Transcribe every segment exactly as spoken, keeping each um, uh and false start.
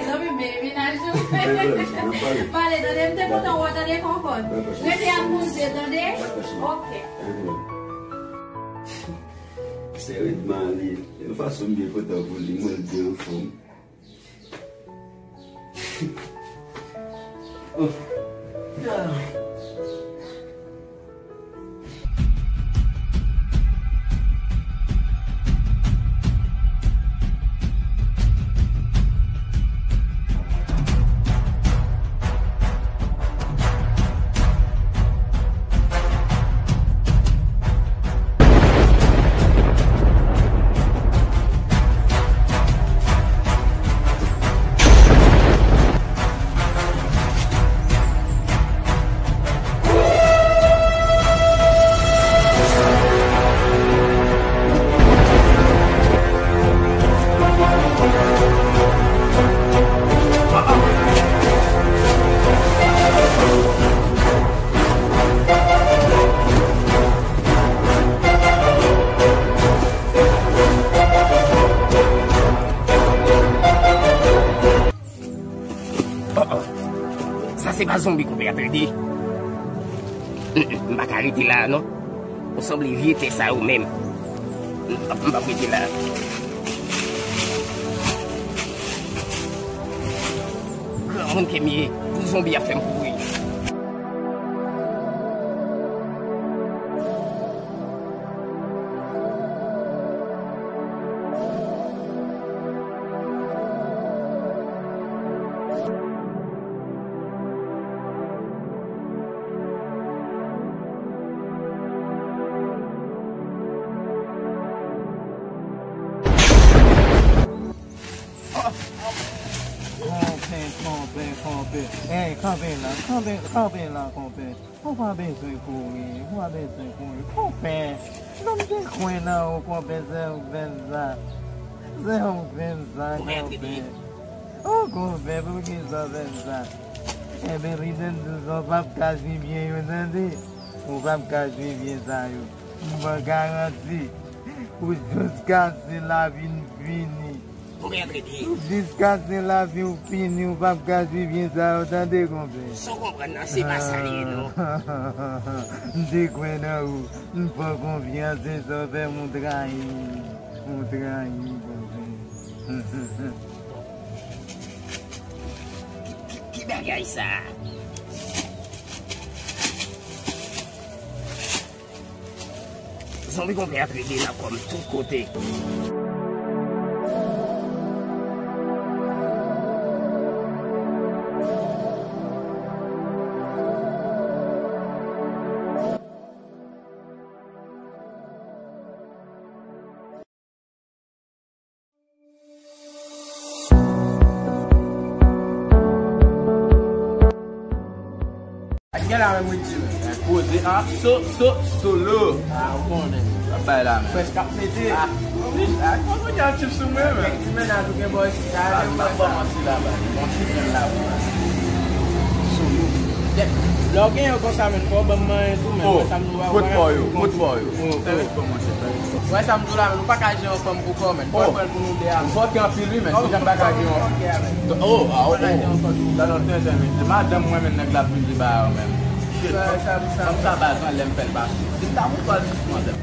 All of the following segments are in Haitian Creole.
Zanmi, men menaj ou. Pale, tande, m te kontan wè w, tande, Kòkòn. Rete ak Bondye, tande? Ok. Sèretman, li, yon fason m byen kontan pou li, mwen, l byen anfòm. Oh, oh. Sa se pa zonbi, konpè, a trede. Mm, mm, m pa ka rete la a, non. Ou sanble vye tè sa yo menm. M p ap, m p ap rete la. Granmoun ke m ye, pou zonbi ap fè m kouri. Konpè, konpè, konpè. Ey, kanpe la, kanpe, kanpe la, konpè. Ou pa bezwen kouri, ou pa bezwen kouri. Konpè, non, m te kwè nan ou, konpè, se ou k fè sa. Se ou k fè sa, konpè. O, konpè, poukisa w fè sa? Enben, li te di w sa, w p ap ka jwi byen yo, tande? Ou p ap ka jwi byen sa yo. M ban garanti pou jiskaske lavi n fini. Ou mèt rete. Jiskaske lavi w fini, ou p ap ka jwi byen sa yo, tande, konpè? Sa w konprann nan, se pa sa li ye, non. M te kwè nan ou. M fè w konfyans, se sa w fè m, ou trayi m. Ou trayi m, konpè. Ki, ki, ki bagay sa? Zonbi konpè ap rele nan kò m tout kote. Ak gen la menm wi di men. Poze a, so, so, solo. A, ou konnen. Sa bay la men. Fresh k ap pete. A, a, kòman gen tip sou mwen men? Ti mennaj ou gen bò isit la, men m ap ba w manti la, ba. Bon ti grenn la, bro. Solo. Lè w gen yo konsa men, fò w ban m manyen tou men. Wè sa m di w a, kote bò yo, kote bò yo? Fè respè, monchè, fè respè. Wè sa m di w la, men nou pa ka jere yon fanm pou kò, men. Fò l pran l pou nou de a. Ou fòkè anpil, wi, men. Kijan m pa ka jere yon fanm? Oh, ah, oh, oh. Sa nan tenten, men. Se madanm mwen, men, nèg la ap vin di ba yo, men. Shit, fanm sa, sa, fanm sa, sa, baz, lè m fè l pase. Si m ta pou pral jis manzè.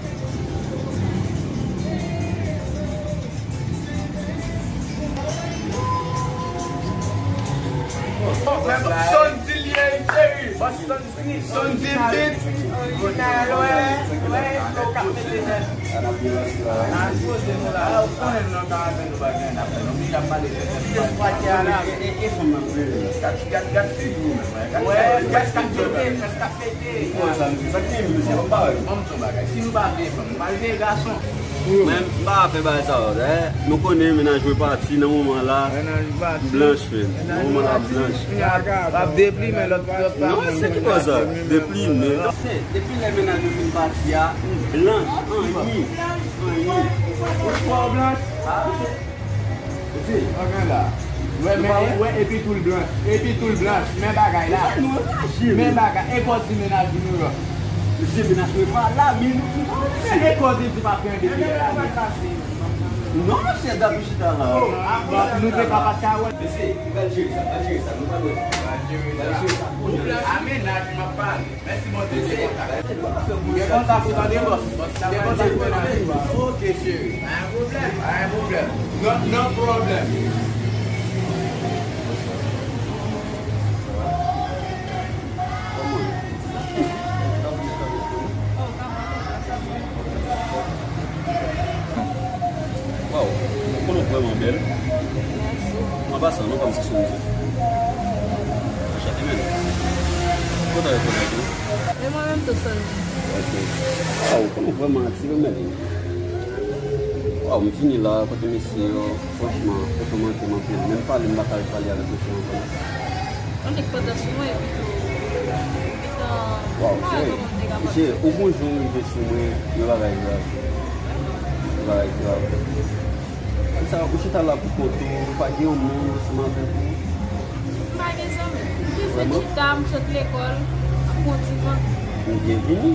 Oh, men Boston di l ye, cheri. Boston Sonny Beat. Original, wè, wè, flow k ap mete nèt. Al poze nou la. Ou konnen nou nan karantin, nou pa gen anyen ap fè. Nou oblije ap pale tèt. Gad, gad, gad figi w menm, wè. Gad, gad, gad figi w menm. Wè, fresh k ap pete, fresh k ap pete. Ou konn sa m di, sa k gen misye, m pa wè. Ban m di w yon bagay. Si nou pa vle fanm, nou pa vle gason. Mwen, m pa fè bagay sa yo, eh. Nou konnen mennaj mwen pati nan moman la. Mennaj pati. Blanch, men. Nan moman la, blanch. L ap deplimen lòt, lòt pa. Non, se ki bò sa? Deplimen. Depi lè mennaj mwen fin pati a, blanch, anyen, anyen. Ou kwè w blanch? Wi, men, wè, epi tou l blanch. Epi tou l blanch. Men bagay la. Men bagay. E kò di mennaj li New York. Mesye, mennaj mwen pa la, men nou, nou pa wè. E kò di, di pa fè yon depi lè la. Non, mesye, gade chita la. Nou te ka pa ta wè. Mesye, nou pral jere sa, pral jere sa, nou pral wè. Pral jere sa. Amennaj, m ap pale. Mèsi Bondye, se kontak. Gen kontak ou tande, bòs. Gen kontak ou tande. Ok, cheri. Pa gen pwoblèm, pa gen pwoblèm. No, no problem. Waw, ou konnen w vrèman bèl. Mèsi. An pasan, non pa m se Sonji. Anchante, men. Kontan rekonèt ou. E mwen menm tou, Sonji. Ok. Waw, ou konnen w vrèman atire, men. Waw, m vini la, kote mesye yo, franchman, kote w manke m anpil. Menm pale, m pa ka pale avèk mesye yo ankò. Yon nèg pantan sou mwen, epi tou, epi tan, waw, pa cheri, kòman m te kapab. Cheri, ou gon jou rive sou mwen, yon bagay grav. Yon bagay grav. Konsa, ou chita la pou kont ou, ou pa gen yon moun ansanm avèk ou? M pa gen zanmi. M te sot chita, m sot lekòl, ap pran ti van. Ou byenvini.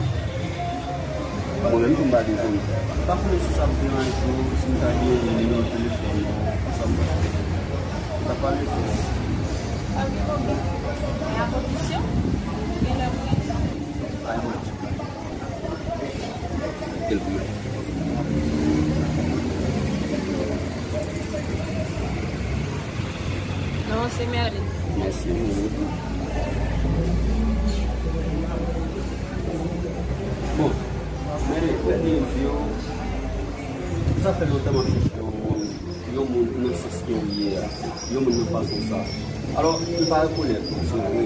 Mwen menm tou m pa gen zanmi. M pa konnen si sa ap deranje w, si m ta gen nimewo telefòn ou, sa m pral fè. M ta pale avè w. Pa gen pwoblèm. Men a kondisyon, gen lè mwen. Ay, mwen. Kite l pou mwen. Non, se Merlin. Mèsi, wi. Bon, Merlin, mwen di w, sa fè lontan m ap chèche yon moun, yon moun nan sans ke w ye a, yon moun nan fason sa. Alò, m pa rekonèt ou se vre,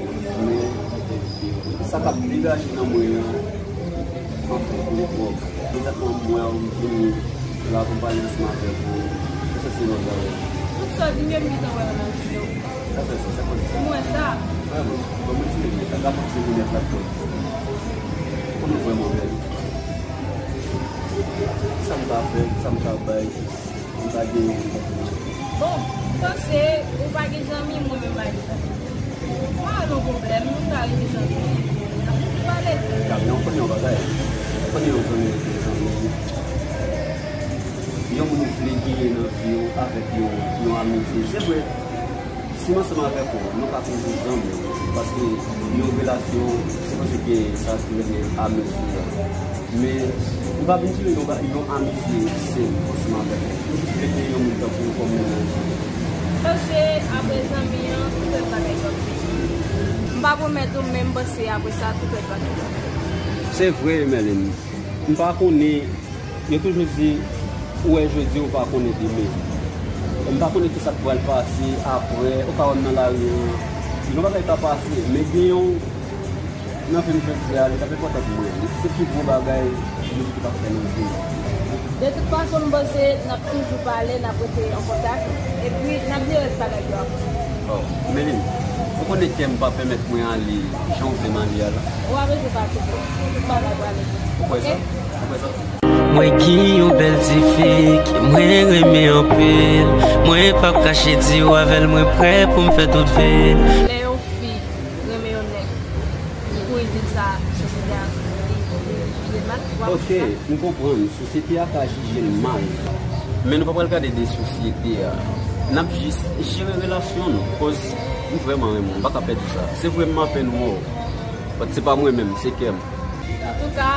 men sa k ap degaje nan mwen an, anfen, li pwòp. Egzakteman, mwen, m vini la pou m pale ansanm avèk ou. Sa se yon lòt bagay. Tout sa w di m yo, m gentan wè yo nan vi w. Sa fè sa, sa konn sa. M wè sa. Vrèman, ban mwen ti linèt la, gade ti linèt la pou mwen. Ou konnen w vrèman bèl. Sa m ka fè, sa m ka bay. M pa gen. Bon, m panse ou pa gen zanmi, mwen menm m pa gen zanmi. Pa gen pwoblèm, nou ka rete zanmi. N ap pale. Gade, yon konnen yon bagay. Konnen yon zanmi rete zanmi. Yon moun ou vle genyen nan vi w avèk yon, yon amitye. Se vre, si m ansanm avèk ou, nou ka toujou zanmi. Paske yon relasyon, se paske gen sa ki rele amitye a. Men, m pa vin tire yon ba-, yon amitye senp ansanm avèk ou. M jis vle gen yon moun tankou ou kòm mennaj. Paske apre zanmi an, tout lòt bagay p ap fini. M pa pwomèt ou, men m panse apre sa, tout lòt bagay p ap fini. Se vre, Merlin. M pa konnen, yo toujou di, ou wè jodi, ou pa konnen demen. M pa konnen kisa k pral pase apre, ou ka wè m nan lari an, yon bagay ka pase, men gen yon Nan vi m jodi a, li t ap enpòtan pou mwen. Li se pi gwo bagay Jezi te ka fè nan vi m. De tout fason, m panse n ap toujou pale, n ap rete an kontak, epi n ap jere bagay yo apre. Oh, Melin, ou konnen kè m pa pèmèt mwen ale jan w vle m ale a la. Ou pa bezwen pase pou tout bagay prale. Ou kwè sa? Ou kwè sa? Mwen gen yon bèl ti fi ke mwen renmen anpil. Mwen p ap kache di w avè l mwen prè pou m fè tout vi m. Lè yon fi renmen yon nèg, li kouri di l sa, sosyete a, li, li, li mal. Ou pa panse sa? Ok, m konprann. Sosyete a ka jije l mal. Men nou pa pral gade de sosyete a. N ap jis jere relasyon nou. Koz m vrèman renmen w. M pa ka pèdi sa. Se vre m apèn wè w. But se pa mwen menm, se kè m. Antouka,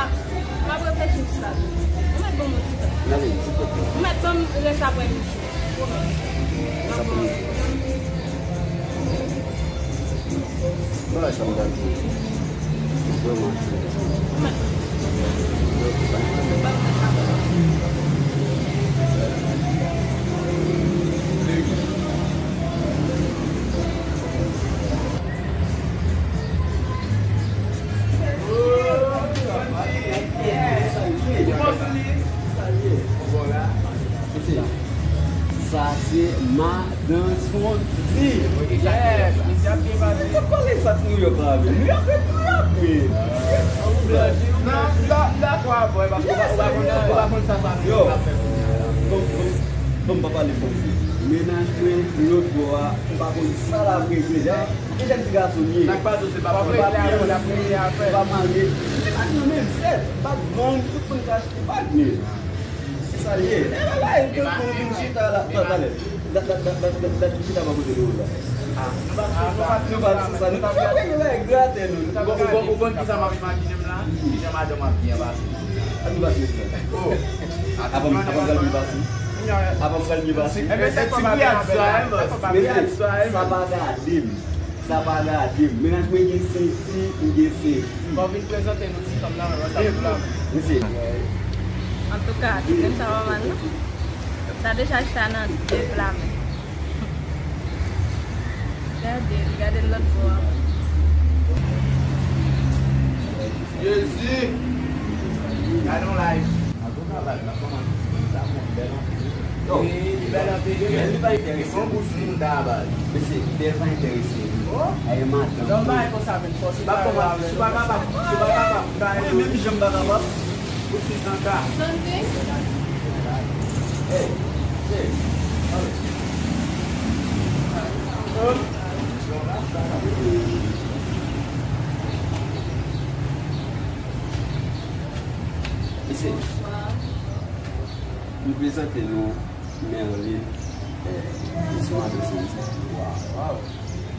m ap reflechi sou sa tou. Ou mèt ban m yon ti tan. N ale, silvouplè. Ou mèt ban m rès aprèmidi. Rès aprèmidi. Bagay sa m pral di w. Vrèman, ti mesye. Ou mèt ban m yon ti tan. Ban m rès aprèmidi. Sa se madan Sondy. Yes, misye ap byen pase. Sa pale sa New York la, men New York ret New York, men. Nan, m dakò avè w, paske ou pa, ou pa konn, ou pa konn sa sa New York ap fè kounye a la. Bon, bon, bon, m pa pale franse. Mennaj mwen, lòt bò a, m pa konn sa l ap regle la. Ki jèn ti gason li ye? Sa k pa dous, se pa pwoblèm. Li pa marye. Li pa nan menm sèt. Bag long, tout moun ka achte bag, men. Ye, e bagay, pou, pou vin chita la, talè. Dat, dat, dat, dat, dat, dat, chita bò kote nou la. Nou pa sou sa, nou pa sou sa, nou pa sou sa, nou pa sou sa, nou pa sou sa, nou pa sou sa. Ou konn, ou konn, ou konn kisa m ap imajine m la? Kijan madanm ap byen pase. Ann pase sa. Oh. Avan, avan pral byen pase. Avan pral byen pase. Ebyen, se ti priyad sa, e, bòs. Mesye, sa pa gade m. Sa pa gade m. Mennaj mwen gen senk fi, m gen senk fi. Fò w vin prezante nou ti fanm nan, wè sa pou la. Mesye. Antouka, ti grenn sa pa mal, non? Sa deja chita nan de pla men. Gade l, gade l lòt bò a. Jezi! Gade yon live. Antouka, baz, n ap kòmanse. Sa bon, bèl anpil. Yo, li bèl anpil, li bèl, li pa enterese. Li bon pou sou moun ta baz. Mesye, bèl pa enterese. Oh. Ay, madanm. Lè w bay konsa, men fòs li pa kapab, li pa kapab. Mwen menm, jan m pa kapab. Ou se zanka. Santi? Hey, hey. Mesye, m prezante nou Merlin, eh, Ismael Santi. Waw, waw.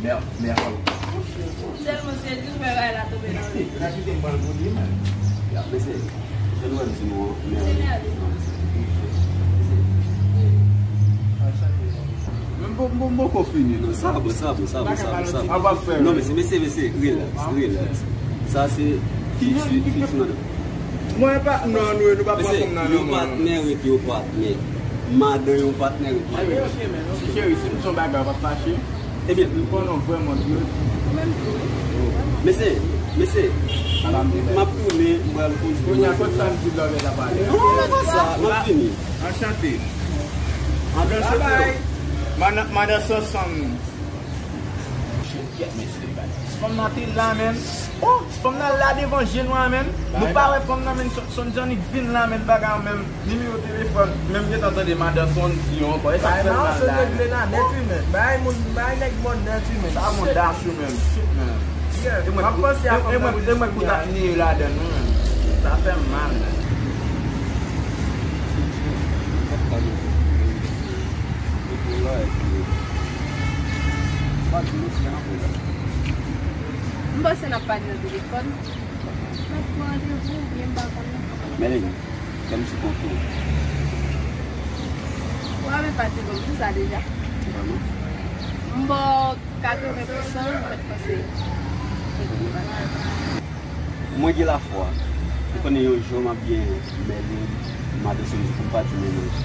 Mè, mè, tèlman sezi, m fè bagay la tonbe nan men. Yo ta kite m pran l pou li, men. Ya, mesye, jan nou wè m di nou an, Merlin Ismael Santi. Mesye. Men m poko, m poko fini, non. Sa bon, sa bon, sa bon, sa bon, sa bon. Non, mesye, mesye, mesye, relax, relax. Sa se fix, fix, fix, madanm. Mwen pa, non, nou, nou pa pran fanm nan, non, non. Yon patnè ret yon patnè. Madan yon patnè ret madan. Cheri, si m son bagay, w ap fache. Ebyen, m konnen w vrèman dwe. Mesye, mesye, m ap tounen, m pral koze. Kounye a, kot sa m di love la pale? Non, pa sa, m ap vini. Anchante. Madan Soso. Madan, madan Soso. Shit, mesye, gade. Fanm nan te la, menm. Oh, fanm nan la devan je nou a, menm. Nou pa wè fanm nan, menm, son, son Johnny vin la, menm, bagay an, menm. Nimewo telefòn, menm gentan tande madan Sondy ankò. E sa k fè m mal la. Bay moun, se regle la nèt, wi, menm. Bay moun, bay nèg mò nèt, wi, menm. Sa moun dash yo, menm. Shit, menm. Yeah, m ap panse a fanm nan, e mwen, e mwen pou ta neye ladann, wi, menm. Sa fè m mal, menm. M panse n ap pale nan telefòn. N ap pran randevou oubyen m pa konn non. Melin, kè m sou kont ou. Ou pa menm pa di bon, m di sa deja. Vrèman? M ba w katreven pousan, m mèt panse. Mwen gen lafwa. M konnen yon jou m ap gen Melin, madan Sondy pou m pati nan manje.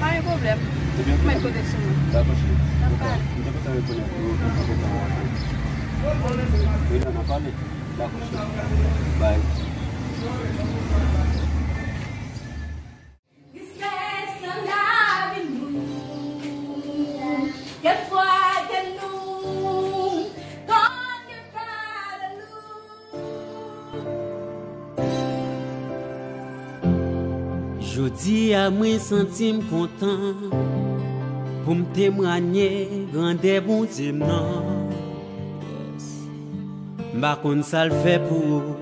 Pa gen pwoblèm. Ebyen, m mèt konte sou mwen. Dakò, cheri. N ap pale. M te kontan rekonèt ou, m te kontan wè ou. Wi, n ap pale. Dakò, cheri. Bye. Tristès nan lavi nou, kèlfwa ke nou konn gen pa de nou. Jodi a, mwen santi m kontan pou m temwanye grandè Bondye m nan. Yes. M pa konn sa l fè pou ou,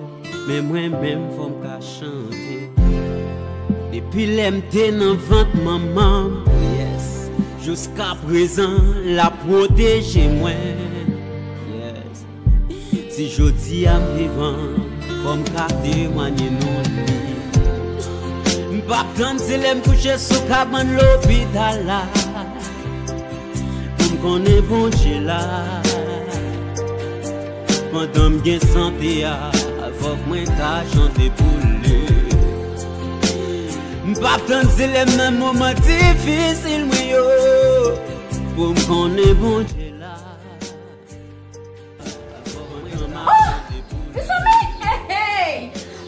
men mwen menm fò m ka chante. Depi lè m te nan vant manman m, yes, jiska prezan, l ap pwoteje mwen. Yes. Si jodi a m vivan, fò m ka temwanye non li. M p ap tann se lè m kouche sou kabann lopital la pou m konnen Bondye la. Pandan m gen sante a, fòk mwen ka chante pou li. M p ap tann se lè m nan moman difisil mwen yo pou m konnen Bondye la. Oh! Mezanmi! Hey, hey!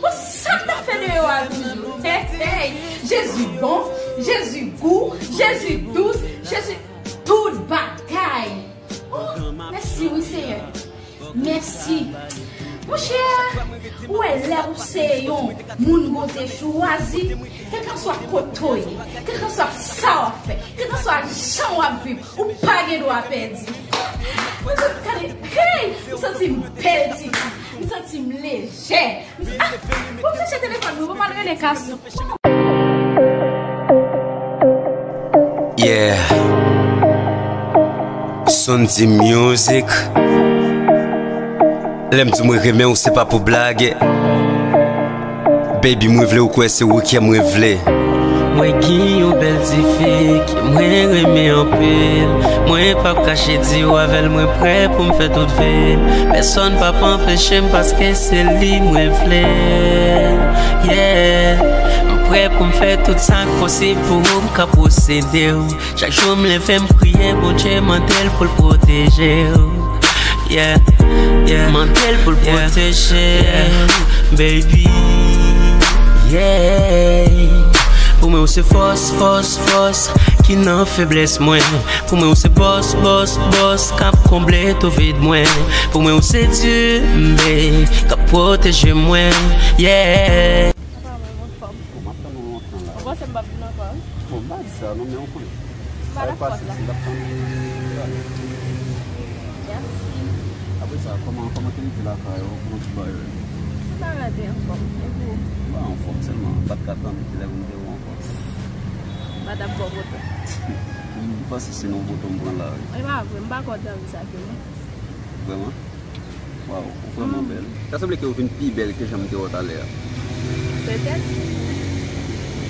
Bon, sa k ta fè deyò a toujou? Hey, hey! Jezi bon, Jezi gou, Jezi dous, Jezi tout bagay. Oh, mèsi wi, Seyè. Mèsi. Monchè, ou wè lè ou se yon moun Bondye chwazi, kèlkanswa kote w ye, kèlkanswa sa w ap fè, kèlkanswa jan w ap viv, ou pa gen dwa pèdi. Mwen sot gade, hey, m santi m bèl tifi, m santi m lejè. Ah, pou m chèche telefòn mwen, pou m al rele Kasou. Yeah. Sondy Music. Lè m di mwen renmen w, se pa pou blage. Baby, mwen vle w kwè se ou ki mwen vle. Mwen gen yon bèl ti fi ki mwen renmen anpil. Mwen p ap kache di w avè l mwen prè pou m fè tout vi m. Pèsonn p ap anpeche m paske se li mwen vle. Yeah. Mwen prè pou m fè tout sa k posib pou ou, m ka posede w. Chak jou m leve m priye Bondye, mande l pou l pwoteje w. Yeah, yeah. Mande l pou l pwoteje w, baby. Yeah. Pou mwen ou se fòs, fòs, fòs ki nan feblès mwen. Pou mwen ou se bòs, bòs, bòs k ap konble tou vid mwen. Pou mwen ou se Dye, babe, k ap pwoteje mwen. Yeah. Apa mwen m anfòm. Bon, m ap tann ou lontan la. Ou panse m p ap vin ankò? Bon, m pa di sa non, men ou konnen. M pa nan fòs la. Sa pase, m t ap tann ou. Mèsi. Apre sa, kòman, kòman te rete lakay ou? Kòman ti bagay yo ye? Tout bagay te anfòm. E pou ou? M pa anfòm sèlman. M pa t ka tann kilè pou m te wè w ankò. M pa t ap ba w boton. M panse se nan boton m pran la wi. E pa vre, m pa kwè w te anvi sa ke mwen. Vrèman? Waw, ou vrèman bèl. Ta sanble ke ou vin pi bèl ke jan m te wè w talè a. Petèt.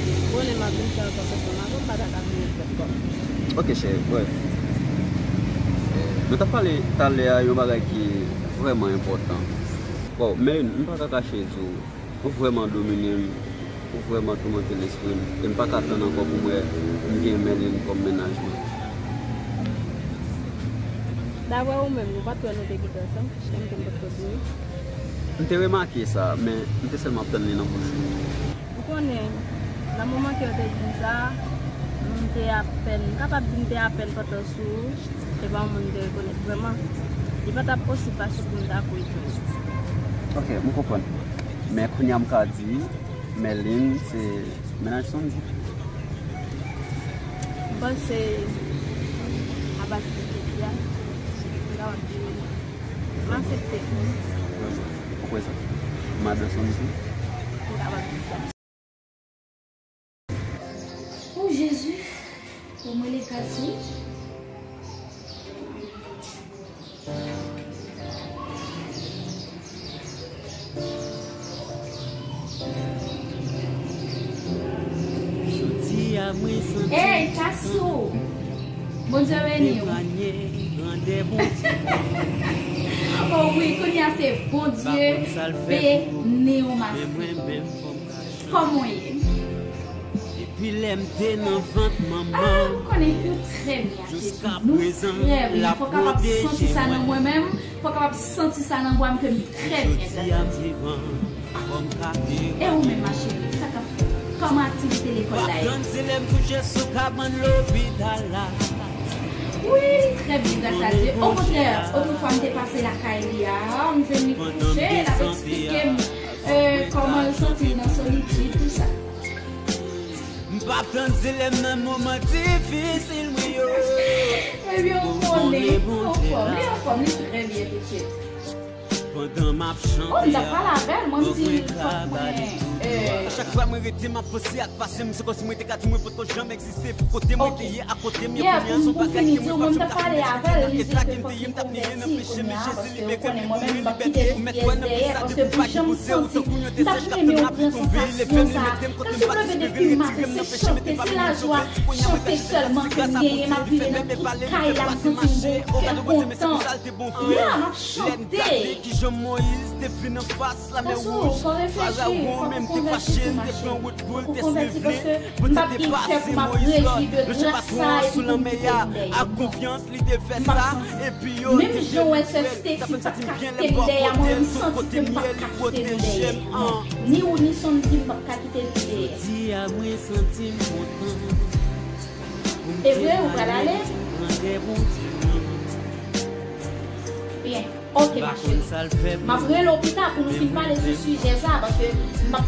Ou konnen m ap vin fè ankò pèsonn ankò, m pa ta ka vin nenpòt kòman. Ok, cheri, brèf. Nou t ap pale talè a yon bagay ki vrèman enpòtan. Waw, men m pa ka kache di w, ou vrèman domine m. Ou vrèman toumante lespri m, e m pa ka tann ankò pou m wè m gen Merline kòm mennaj mwen. Daprè ou menm, ou pa t wè nou te kite ansanm, paske m te m potko di w? M te remake sa, men m te sèlman ap tann li nan bouch ou. Ou konnen, nan moman ke yo te di m sa, m te apèn, m kapab di m te apèn pantan sou, e pa yon moun m te rekonèt vrèman. Li pa t ap osi fasil pou m ta kwè tou. Ok, m konprann. Men kounye a m ka di, Merline se mennaj Sondy. M panse, apati de jodi a, m kapab di, m aksepte. Vrèman, ou kwè sa? Madan Sondy? M kapab di sa. O Jezi, pou mwen li fasil. Jodi a mwen santi Hey, Tasou! Bondye beni w. Oh wi, kounye a se Bondye beni w, ma fi. Kòman w ye? Depi lè m te nan vant manman m, ah, m konnen ou trè byen, Jezi. Nou trè byen. Fò w kapab santi sa nan mwen menm. Fò w kapab santi sa nan vwa m ke m trè byen, gras a Dye. E ou menm, ma chérie, sa k ap fèt? Kòman aktivite lekòl la ye? Wi, li trè byen, gras a Dye. Okontrè, otrefwa m te pase lakay li a, m jwenn li kouche, l ap eksplike m, euh, kòman l santi l nan solitid, tou sa. M p ap tann zile m nan moman difisil mwen yo. Ebyen, ou konnen, li anfòm, li anfòm, li trè byen, pitit. Pandan m ap chante, oh, m t ap pale avè l, mwen m di l fòk mwen, euh, chak fwa mwen rete, m ap panse ak pase m, se kòmsi mwen te ka di mwen potko janm egziste pou kote mwen te ye, ak kote m ye kounye a, se yon bagay ke mwen pa janm ka fè m eksplike nan eta ke m te ye, m t ap niye nan peche, men Jezi libere m, li ban mwen libète, ou mèt kwè nan Kris la, depi m pa gen poze, ou tankou yon dezè k ap tann lapli tonbe, li leve m, li mete m kote m pa t espere, li retire m nan peche, mete m pami moun sove, di kounye a mwen ka chante gras a Bondye, li fè bèbè pale, li fè pate mache, o gade Bondye, men se pou sa l te bon frè. Lè m gade kijan Moyiz te vin anfas Lanmè Wouj, Farawon menm te fache, li te pran wout pou l te swiv li. Bondye te pase Moyiz lòd nan jan patwon an sou lanmè a, ak konfyans li te fè sa, epi yo te vin frè. Sa fè m santi m byen lè m bò kote l, tout kote m ye, li pwoteje m. Ni ou ni Sondy, m p ap ka kite l dèyè. Jodi a, mwen santi m kontan. E vre, ou pral ale? Byen. Ok, ma chérie. M ap rele w pita pou nou fin pale sou sijè sa, paske m ap,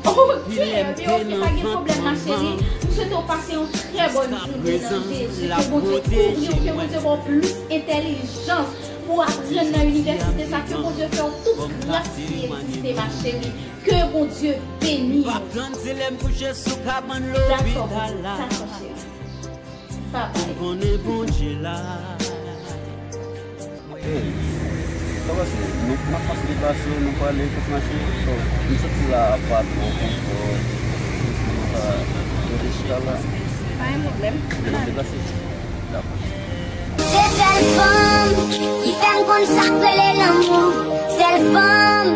ok, ebyen, ok, pa gen pwoblèm, ma chérie. M swete w pase yon trè bòn jounen nan Jezi. Ke Bondye kouvri w, ke Bondye ba w plis entèlijans pou w aprann nan inivèsite sa, ke Bondye fè w tout gras ki egziste, ma chérie. Ke Bondye beni w. Dakò, dakò, cheri. Ou konnen Bondye la. Hey, sa pase? Nou, n ap pase deplase, nou prale, fòk mache. So, m soti la apa twò konfò. Jis pou nou ka rete chita la. Pa gen pwoblèm. N ap deplase. Dakò. Se sèl fanm ki fè m konn sa k rele lanmou. Sèl fanm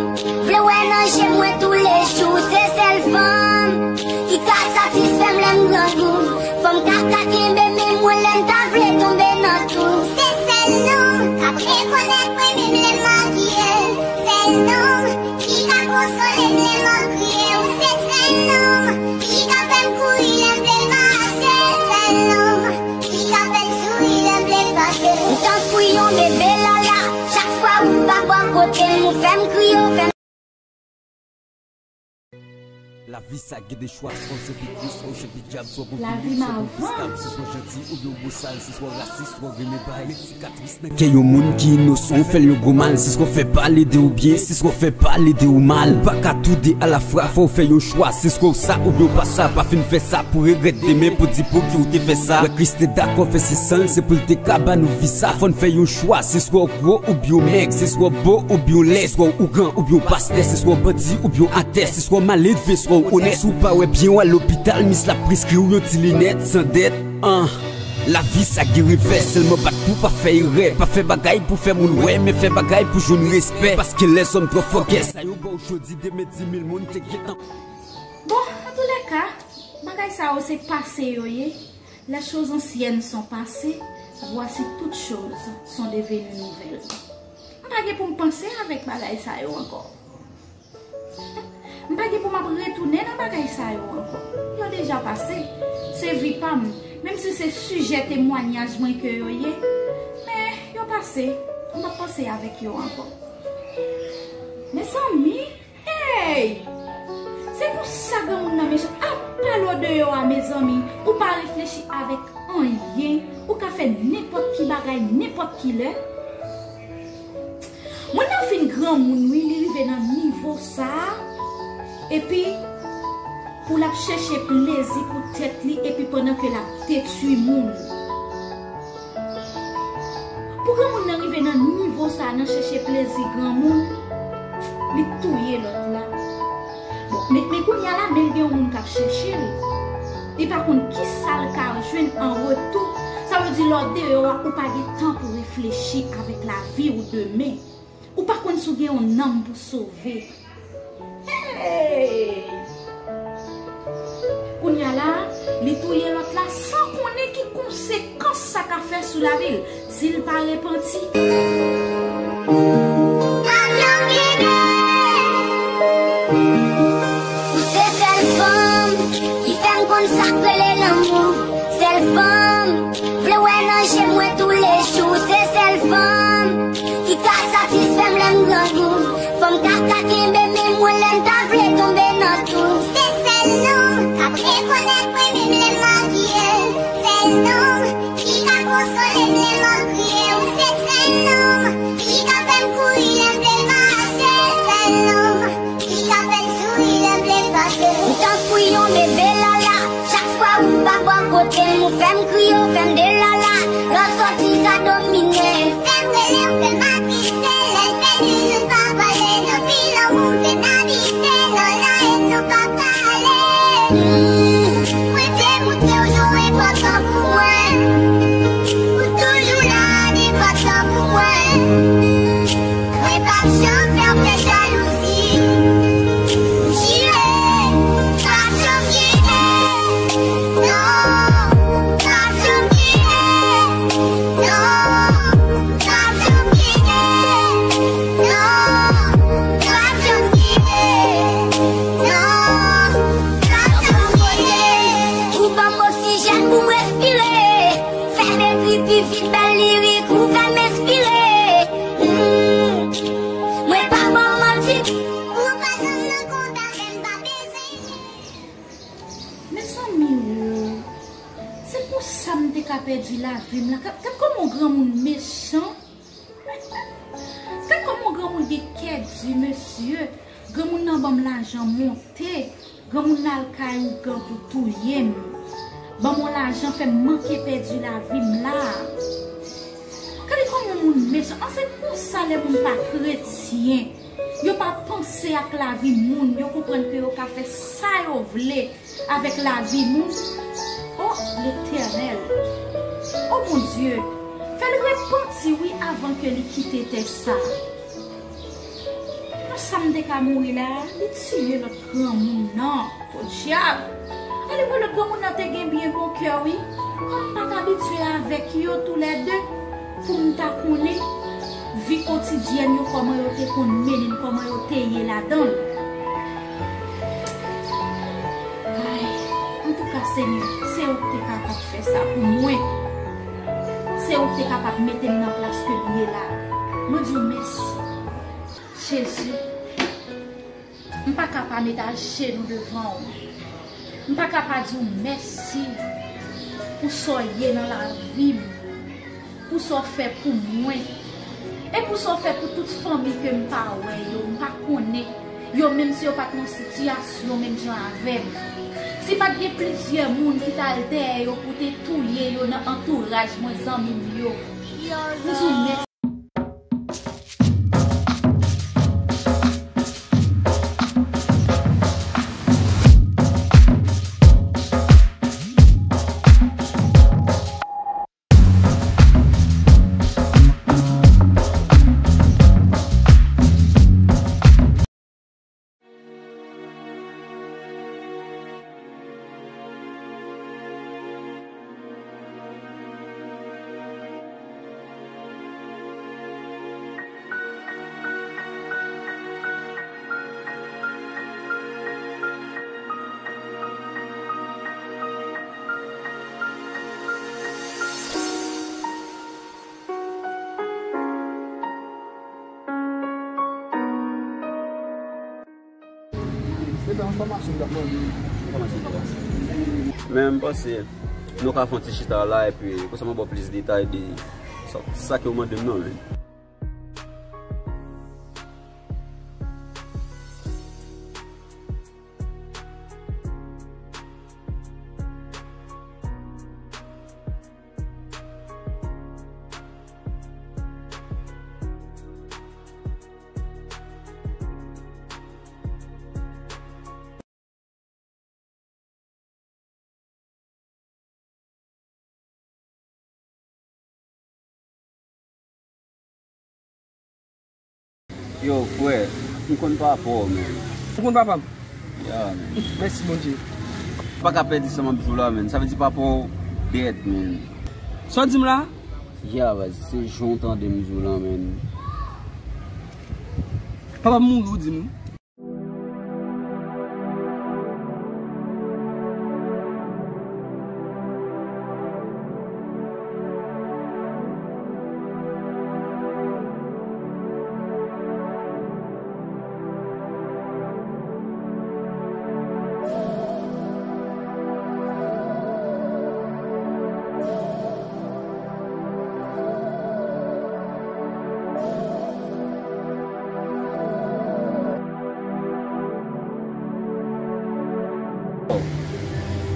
vle wè nan je mwen toulejou. Se sèl fanm ki ka satisfè m lè m grangou. Fanm k ap ka kenbe men mwen lè m ta vle tonbe nan twou. Se sèl nonm k ap rekonèt mwen menm lè m makiye. Sèl nonm ki ka konsole m lè m ap kriye. Ou se sèl nonm ki ka fè m kouri lè m vle mache. Sèl nonm ki ka fè m souri lè m vle pase. Ou tankou yon bebe lala, chak fwa ou pa bò kote m, ou fè m kriye, ou fè m Lavi sa gen de chwa, swa w se pi gwo, swa w se pi dyab, swa w pou vini, swa w pou vin stab, se swa w janti oubyen w bosal, se swa w rasis, swa w renmen bay. Met sikatris nan kè yon moun ki inosan, w fè l yon gwo mal, se swa w fè pale de ou byen, se swa w fè pale de ou mal. Ou pa ka tou de alafwa, fò w fè yon chwa, se swa w sa oubyen w pa sa, pa fin fè sa pou regrèt demen, pou di pou ki w te fè sa. Wè Kris te dakò fè se san l, se pou l te ka ba nou vi sa, fò n fè yon chwa, se swa w gwo oubyen w mèg, se swa w bo oubyen w lèd, se swa w ougan oubyen w pastè, se swa w bandi oubyen w atè, se swa w maledve, swa w onèt. Si w pa wè byen, w al lopital, mis la preskri w yon ti linèt san dèt. An, lavi sa gen revè, sèlman bat pou pa fè erè. Pa fè bagay pou fè moun wè, men fè bagay pou jwenn respè. Paske lèzòm twò fòkè, sa yo ba w jodi, demen di mil moun te gentan. Bon, antoulèka, bagay sa yo se pase yo ye. Les choses anciennes sont passées, voici toutes choses sont devenues nouvelles. M pa gen pou m panse avèk bagay sa yo ankò. M pa gen pou m ap retounen nan bagay sa yo ankò. Yo deja pase. Se vi pa m. Menm si se sijè temwanyaj mwen ke yo ye, men yo pase. M p ap panse avèk yo ankò. Mezanmi, hey! Se pou sa granmoun nan mechan. Apa lò deyò a, mezanmi, ou pa reflechi avèk anyen, ou ka fè nenpòt ki bagay, nenpòt ki lè. Moun nan fin granmoun, wi, li rive nan nivo sa a, epi pou l ap chèche plezi pou tèt li, epi pandan ke l ap detwi moun. Pou granmoun nan rive nan nivo sa a, nan chèche plezi granmoun, li touye lòt la. Bon, men, men kounye a la, men l gen yon moun k ap chèche l. Li pa konn kisa l ka jwenn an retou. Sa vle di, lè w deyò a, ou pa gen tan pou reflechi avèk lavi w demen. Ou pa konn si w gen yon nanm pou sove. Hey! Kounye a la, li touye lòt la san konnen ki konsekans sa ka fè sou lavi l, si l pa repanti. Ou se sèl fanm ki fè m konn sa k rele lanmou. Sèl fanm vle wè nan je mwen toulejou. Se sèl fanm ki ka satisfè m lè m grangou. Fanm k ap ka kenbe men mwen lè m ta vle tonbe nan twou. Se sèl nonm k ap rekonèt mwen menm lè m makiye. Sèl nonm ki ka konsole m lè m ap kriye. Ou se sèl nonm ki ka fè m kouri lè m vle mache. Sèl nonm ki ka fè m souri lè m vle pase. Ou tankou yon bebe lala. Chak fwa ou pa bò kote m, ou fè m kriye, ou fè m delala. Lè w sòti, sa domine. Fè m rele, ou fè m atriste. Lè l fè de jou pa pale, nan vilaj ou fè m abite. Nan layèn nou pa pale. Mwen te montre w jan w enpòtan pou mwen. Ou toujou la, enpòtan pou mwen. Mwen p ap janm fè w fè jalouzi. M jire, m p ap janm kite. Non, m p ap janm kite. Non, m p ap janm kite. Non, m p ap janm kite. Non, m p ap janm kite. Ou ban m oksijèn pou m respire. Fè m ekri pi vit bèl lirik ou fè m enspire. Hmm. Mwen pa ba w manti. Ou pa janm nan kontak, m pa bezwen. Mezanmi, o, se konsa m te ka pèdi lavi m la. Gad, gad kòman yon granmoun mechan. Gad kòman yon granmoun gen kè di, mesye. Granmoun nan ban m lajan monte. Granmoun nan al kay ougan pou touye m. Ban m yon Lajan fè m manke pèdi lavi m la. Gade kòman moun mechan. An, se konsa lè moun pa kretyen. Yo pa panse ak lavi moun, yo konprann ke yo ka fè sa yo vle avèk lavi moun. O Letènèl, o Bondye, fè l repanti, wi, avan ke li kite tè sa. Pou sa m te ka mouri la, li tiye lòt granmoun nan. Podyab! Alevwa lòt granmoun nan te gen byen bon kè, wi. Kòm m pa t abitye avèk yo toulède, pou m ta konnen vi kotidyèn yo, kòman yo te konn mennen l, kòman yo te ye ladan l. Ay, antouka, Senyè, se ou ki te kapab fè sa pou mwen. Se ou ki te kapab mete m nan plas ke m ye la. Mwen di w mèsi, Jezi. M pa ka pa met ajenou devan w. M pa ka pa di w mèsi pou sa w ye nan lavi m, pou sa w fè pou mwen, e pou sa w fè pou tout fanmi ke m pa wè yo, m pa konnen yo, menm si yo pa t nan sitiyasyon menm jan avè m. Si pa t gen plizyè moun ki t al dèyè yo pou te touye yo nan antouraj mwen, zanmi m yo, m di w mèsi. Se pa enfòmasyon m t ap mande. Enfòmasyon ki pase. Men m panse nou ka fè yon ti chita la, epi konsa m a ba w plis detay de sa, sa ke w mande m nan, men. Yo, frè, m konn papa w, men. Ou konn papa m? Ya, men. Mèsi, Bondye. M pa ka pèdi sa m ap di w la, men. Sa vle di papa w dèd, men. Sa w di m la? Ya, baz, se jan w tande m di w la, men. Papa m mouri, ou di m wi.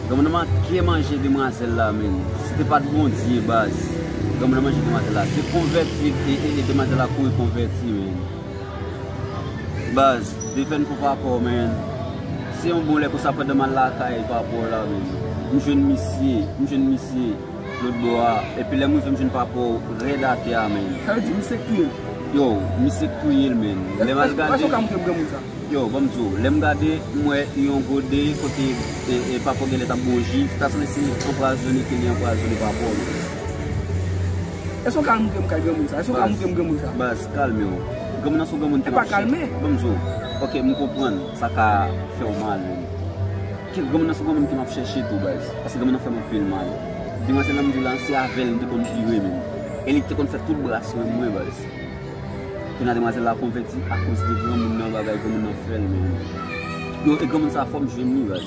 Granmoun nan manke manje demwazèl la, men. Si te pa t Bondye, baz, granmoun nan manje demwazèl la. Se konvèti, e, e, e demwazèl la kouri konvèti, men. Baz, defèn pou papa w, men. Se yon bon lè konsa pandan m al lakay papa w la, men. M jwenn misye, m jwenn misye. Lòt bò a, epi lè m rive m jwenn papa w rèd atè a, men. Sa vle di misye k touye l? Yo, misye k touye l, men. Lè m al gade. Èske w ka montre m granmoun sa? Yo, ban m di w, lè m gade, m wè yon gode kote, e, e, papa w genlè t ap bwè ji, ta sanble se anpwazone ke li anpwazone papa w, men. Èske w ka montre m kay granmoun sa? Èske w ka montre m granmoun sa? Baz, kalme w. Granmoun nan se yon granmoun ki m ap chèche. E pa kalme. Ban m di w, oke, m konprann sa ka fè w mal, men. Ke granmoun nan se yon granmoun ke m ap chèche tou, baz. Paske granmoun nan fè m anpil mal. Demwazèl nan m di w la, se avè l m te konn vire, men. E li te konn fè tout bras mwen, mwen, baz. Kounye a demwazèl la konvèti akoz de granmoun nan, bagay granmoun nan fè l, men. Yo, e granmoun sa fò m jwenn li, baz.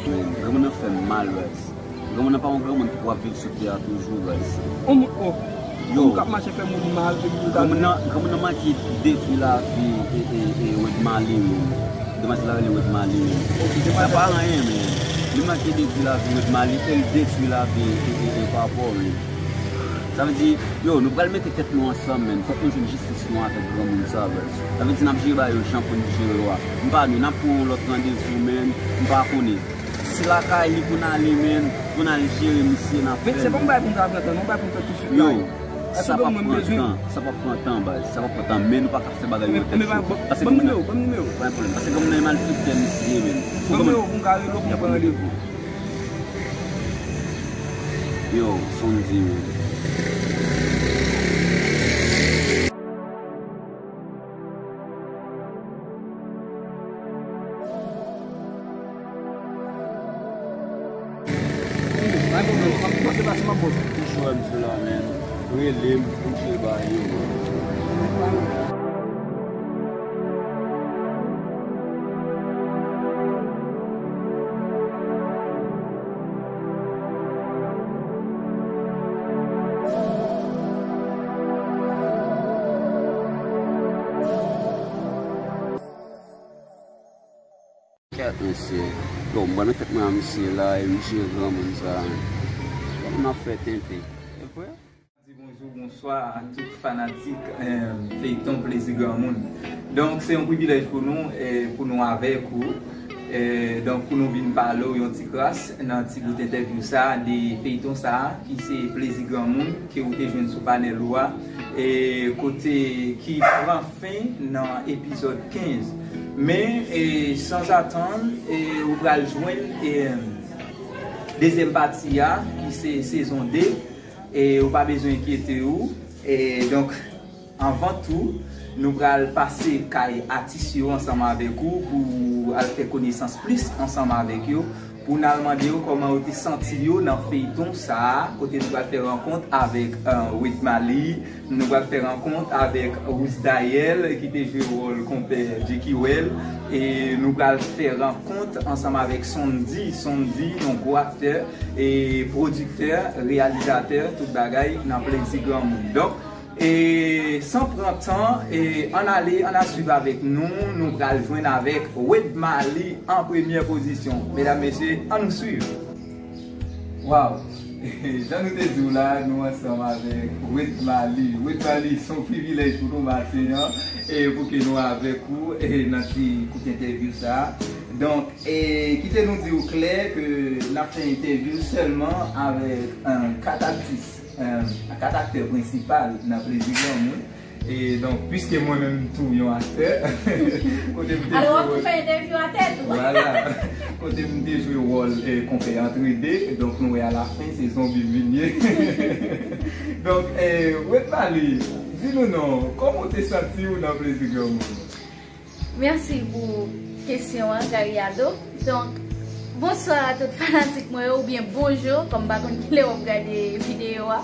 Men, granmoun nan fè m mal, baz. Granmoun nan pa yon granmoun ki pou ap viv sou tè a toujou, baz. On moun, oh. Yo. Moun k ap mache fè moun mal, epi yo ta... Granmoun nan, granmoun nan manke detwi lavi, e, e, e, Wed Mali, men. Demwazèl la rele Wed Mali, men. Ok, sa pa anyen, men. Li manke detwi lavi Wade Mali e l detwi lavi e, e, e papa w menm. Sa vle di, yo, nou pral mete tèt nou ansanm, menn. Fòk nou jwenn jistis nou avèk granmoun sa, baz. Sa vle di, n ap jere bagay yo jan pou n jere yo a. M pa nou, n ap pran yon lòt randevou, menn. M pa konnen. Si lakay li pou n ale, menn, pou n al jere misye, n ap fè l. Men se pa yon bagay pou n ta pran tan, non, yon bagay pou n fè tousuit la. Yo, sa p ap pran tan, sa p ap pran tan, baz. Sa p ap pran tan, men nou pa ka fè bagay yo nan tèt cho. Paske ban m nimewo, ban m nimewo. Pa gen pwoblèm. Paske granmoun nan e malfektè misye ye, menn. Ban m nimewo pou m ka rele w pou m pran randevou. Yo, Sondy, menn. Ou cho wè misye la, menn. Rele m pou m jere bagay yo. Kèt, mesye. Bon, m pral met tèt mwen a misye la, e misye granmoun sa. Kòman n ap fè tenten? E vre? Di bonjou, bonswa a tout fanatik, eh, feyton Plezi Granmoun. Donk, se yon privilèj pou nou, eh, pou nou avèk ou. Eh, donk, pou nou vin pale w yon ti kras nan ti bout entèvyou sa a, de feyton sa a, ki se Plezi Granmoun, ke ou te jwenn sou panèl ou a, e kote ki pran fen nan epizòd kenz. Men, e, sanzatann, e, ou pral jwenn, e, dezyèm pati a, ki se sezon de, e ou pa bezwen enkyete w. E donk, anvan tou, nou pral pase kay atis yo ansanm avèk ou pou al fè konesans plis ansanm avèk yo. Pou n al mande yo kòman yo te santi yo nan feyton sa a, kote nou pral fè rankont avèk, eh, Wade Mali, nou pral fè rankont avèk Rousdayel, ki te jwe wòl konpè Djekiwèl, e nou pral fè rankont ansanm avèk Sondy, Sondy, yon gwo aktè, e pwodiktè, reyalizatè, tout bagay nan Plezi Granmoun. Donk, e san pran tan, e ann ale, ann al swiv avèk nou, nou pral jwenn avèk Wade Mali an premyè pozisyon. Medam, mesye, ann nou swiv. Waw! Jan nou te di w la, nou ansanm avèk Wade Mali. Wade Mali, se yon privilèj pou nou maten an, e pou ke nou avèk ou, e nan ti kout entèvyou sa a. Donk, e kite nou di w klè ke n ap fè entèvyou sèlman avèk, eh, kat atis. Eh, kat aktè prensipal nan Plezi Granmoun. E donk, piske mwen menm tou yon aktè, kote m te jwe wòl, fè entèvyou a tèt ou. Vwala. Kote m te jwe wòl, eh, konpè Antrede, donk nou wè alafen se zonbi m vin ye. Donk, eh, Wade Mali, di nou non, kòman w te santi w nan Plezi Granmoun? Mèsi pou kesyon an, Gary Ado. Donk, bonswa a tout fanatik mwen yo, oubyen bonjou, kòm m pa konn kilè w ap gade videyo a.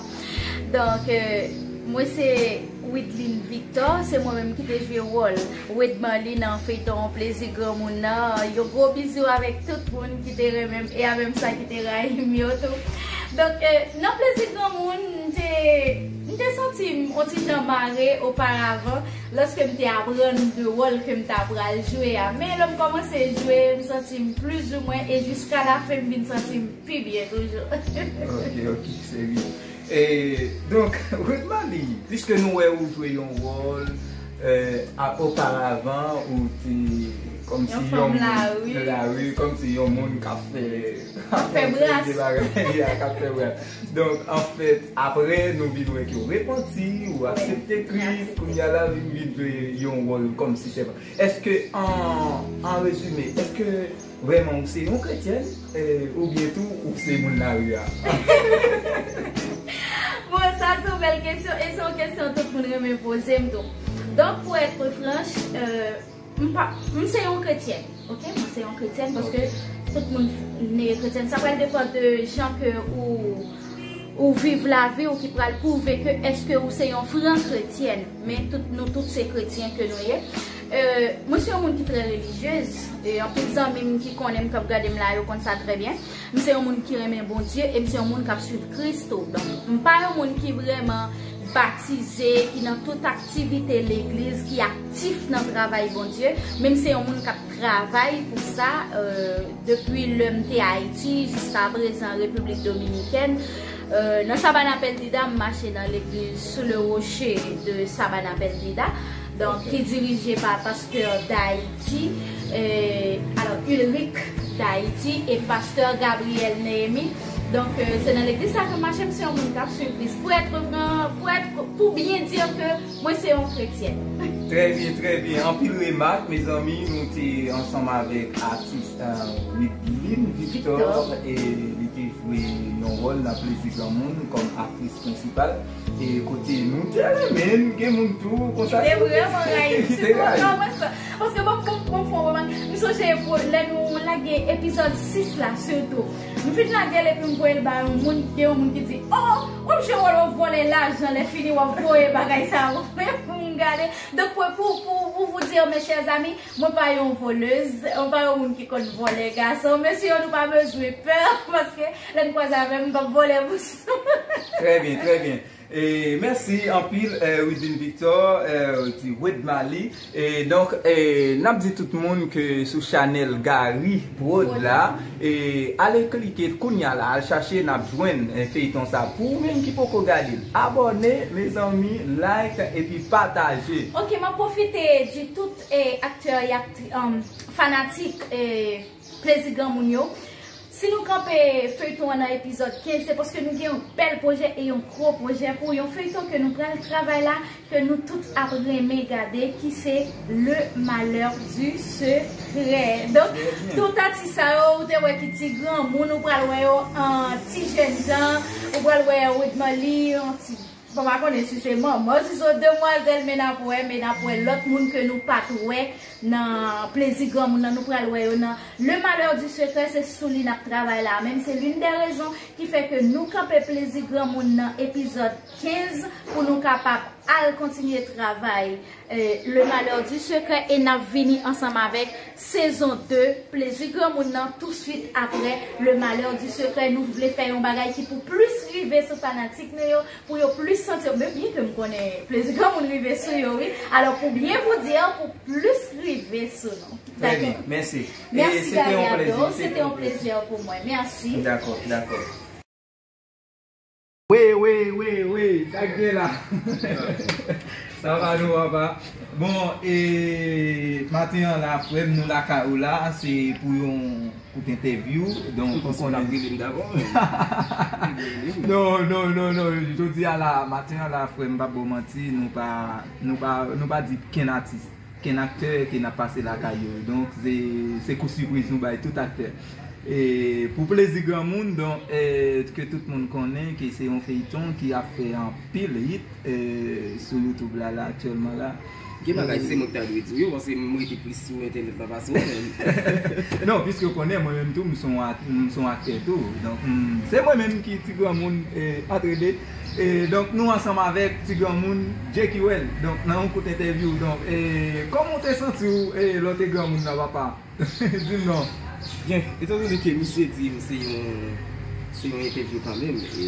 Donk, eh, mwen se Widline Victor, se mwen menm ki te jwe wòl Wade Mali nan feyton Plezi Granmoun nan. Yon gwo bizou avèk tout moun ki te renmen m e avè m sa ki te rayi m yo tou. Donk, eh, nan Plezi Granmoun, m te, m te santi m on ti jan mare oparavan. Lòske m te aprann de wòl ke m ta pral jwe a. Men lè m kòmanse jwe, m santi m plizoumwen, e jiska lafen, m vin santi m pi byen toujou. Ok, ok, se byen. E, donk, Wade Mali, piske nou wè ou jwe yon wòl, eh, a, oparavan, ou te kòmsi yon moun lari, kòmsi yon moun k ap fè, k ap fè bras. K ap fè bras. Donk, anfèt, apre, nou vin wè ke w repanti, ou aksepte Kris, kounye a la, vin, vin jwe yon wòl kòmsi sèvan. Èske, an, an rezime, èske vrèman ou se yon kretyèn, eh, oubyen tou ou se moun lari a? Bon, sa se yon bèl kesyon, e se yon kesyon tout moun renmen poze m tou. Donk, pou èt franch, eh, M pa, m se yon kretyèn, ok? Mwen se yon kretyèn paske tout moun ne kretyèn. Sa pral depann de jan ke ou, ou viv lavi w ki pral pwouve ke èske ou se yon fran kretyèn. Men tout, nou tout se kretyen ke nou ye. Euh, mwen se yon moun ki trè relijyez. E anpil zanmi m ki konnen m, k ap gade m la, yo konn sa trè byen. M se yon moun ki renmen Bondye e m se yon moun k ap swiv Kris tou. Donk, m pa yon moun ki vrèman batize, ki nan tout aktivite legliz, ki aktif nan travay Bondye. Menm se yon moun k ap travay pou sa, euh, depi lè m te Ayiti jiska prezan Repiblik Dominikèn. Euh, nan Sabana Perdida, m mache nan legliz Sous le Rocher de Sabana Perdida, donk, ki dirije pa pastè Dayiti, euh, alò, Ulrich Dayiti e pastè Gabriel Néhémie. Donk, euh, se nan legliz sa ke m mache, m se yon moun k ap swiv Kris. Prèt, reveran, prèt, pou byen di ke mwen se yon kretyèn. Trè byen, trè byen. Anpil remak, mezanmi, nou te ansanm avèk atis, euh, Wideline Victor, Victor, e li te jwe yon wòl nan Plezi Granmoun kòm aktris prensipal. E kote nou te renmen, gen moun tou konsa ki te vrèman rayi m, ki te rayi. Sitou nan mwen sa. Paske bon, bon, bon, fò, bon, m sonje pou lè nou lage epizòd sis la, sitou. M fin lage l epi m voye l ba yon moun, gen yon moun ki di, "Oh, w ap jwe wòl yon vòlè lajan, lè fini w ap voye bagay sa yo." Men pou m gade. Donk, pou, pou, pou, pour vous dire, mes chers amis, mwen pa yon volèz, mwen pa yon moun ki konn vòlè gason. Mesye yo, nou pa bezwen pè, paske lè n kwaze avè m, m p ap vòlè bous nou. Trè byen, trè byen. E mèsi anpil, eh, Wideline Victor, eh, ti Wed Mali. E donk, eh, n ap di tout moun ke sou chanèl Gary Prod la, e ale klike kounya la, al chache, n ap jwenn, eh, feyton sa. Pou ou menm ki poko gade l, abòne, mezanmi, like, epi pataje. Ok, m ap pwofite di tout, eh, aktè e aktri-, um, fanatik, eh, Plezi Granmoun yo. Si nou kanpe feyton an nan epizòd kenz, se paske nou gen yon bèl pwojè e yon gwo pwojè pou yon feyton ke nou pral travay la, ke nou tout ap renmen gade, ki se Le Malheur du Secret. Donk, tout atis sa yo, ou te wè ki ti granmoun, ou pral wè yo an ti jènjan, ou pral wè Wade Marly an ti, bon, m pa konnen si se manman, si se demwazèl, men n ap wè, men n ap wè lòt moun ke nou pa t wè nan Plezi Granmoun nan, nou pral wè yo nan Le Malheur du Secret, se sou li n ap travay la menm. Se l'une des raisons ki fè ke nou kanpe Plezi Granmoun nan epizòd kenz pou nou kapab al kontinye travay, eh, Le Malheur du Secret, e n ap vini ansanm avèk sezon de Plezi Granmoun nan touswit aprè Le Malheur du Secret. Nou vle fè yon bagay ki pou plis rive sou fanatik nou yo, pou yo plis santi yo. Men byen ke m konnen Plezi Granmoun rive sou yo, wi. Alò, pour bien vous dire, pou plis rive sou nou. Trè byen, mèsi. Mèsi, Gary Ado, se te yon plezi pou mwen. Mèsi. Dakò, dakò. Wi, wi, wi, wi, sa k gen la? Sa va nou, papa? Bon, e maten an la, frè m, nou lakay ou la, se pou yon kout entèvyou. Donk, ou konnen. Non, non, non, non, jodi a la, maten an la, frè m, m p ap ba w manti, nou pa, nou pa, nou pa di kenn atis, kenn aktè ke n ap pase lakay yo. Donk, se, se kou sipriz nou bay tout aktè. E pou Plezi Granmoun, donk, e, ke tout moun konnen ke se yon feyton ki ap fè anpil hit, e, sou YouTube la, la, aktyèlman la. Gen bagay se mwen ki ta dwe di w yo, paske m rete plis sou entènèt la pase w menm. Non, piske w konnen, mwen menm tou, m se yon ak-, m se yon aktè tou. Donk, m, se mwen menm ki ti granmoun, e, antre de. E, donk, nou ansanm avèk ti granmoun Jackie Well. Donk, nan yon kout entèvyou. Donk, e, kòman w te santi w, e, lè w te granmoun nan, papa? Di m non. Byen, etandone ke misye di m se yon, se yon entèvyou kanmenm, e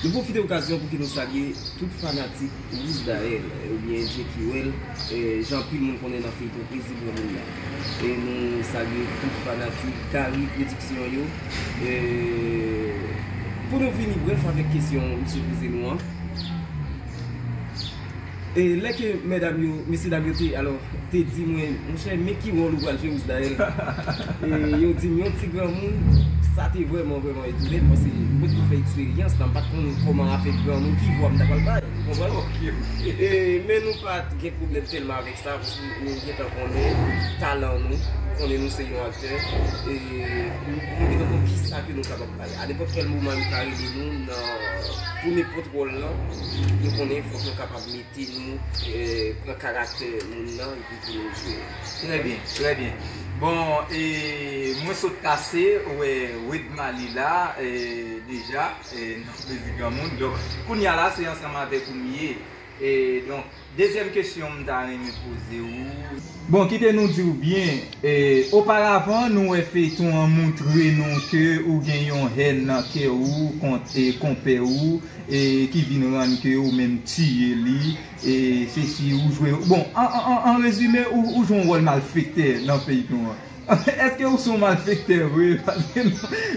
nou pwofite okazyon pou ke nou salye tout fanatik Rouzdael, oubyen Jackie Well, e, jan anpil moun konnen nan feyton Plezi Granmoun nan. E nou salye tout fanatik Gary Production yo. E pou nou vini brèf avèk kesyon misye poze nou an. E lè ke medam yo, mesye dam yo te, alò, te di mwen, "Monchè, men ki wòl ou pral jwe, Rouzdael?" E yo di m yon ti granmoun, sa te vrèman, vrèman etone m, paske mwen te fè eksperyans la, m pa t konn kòman afè granmoun, ki vwa m ta pral bay, ou konprann? Ok, ok. E, men nou pa t gen pwoblèm tèlman avèk sa, paske nou gentan konnen talan nou, konnen nou se yon aktè, e nou, nou gentan konn kisa ke nou kapab bay. A nenpòt kèl moman, yo ka rele nou nan, pou nenpòt wòl lan, nou konnen fòk nou kapab mete nou, e, pran karaktè moun nan epi pou nou jwe. Trè byen, trè byen. Bon, e mwen sot kase wè Wade Marly la, e, deja, e, nan Plezi Granmoun. Donk, kounye a la, se ansanm avèk ou m ye. E, donk, dezyèm kesyon m ta renmen poze w. Bon, kite nou di w byen, e, oparavan, nou wè feyton an montre nou ke ou gen yon hèn nan kè ou kont, e, konpè ou, e, ki vin rann ke ou menm tiye li, e, se si ou jwe, bon, an, an, an, an rezime, ou, ou jwe yon wòl malfektè nan feyton an. Èske ou se yon malfektè vre? Paske,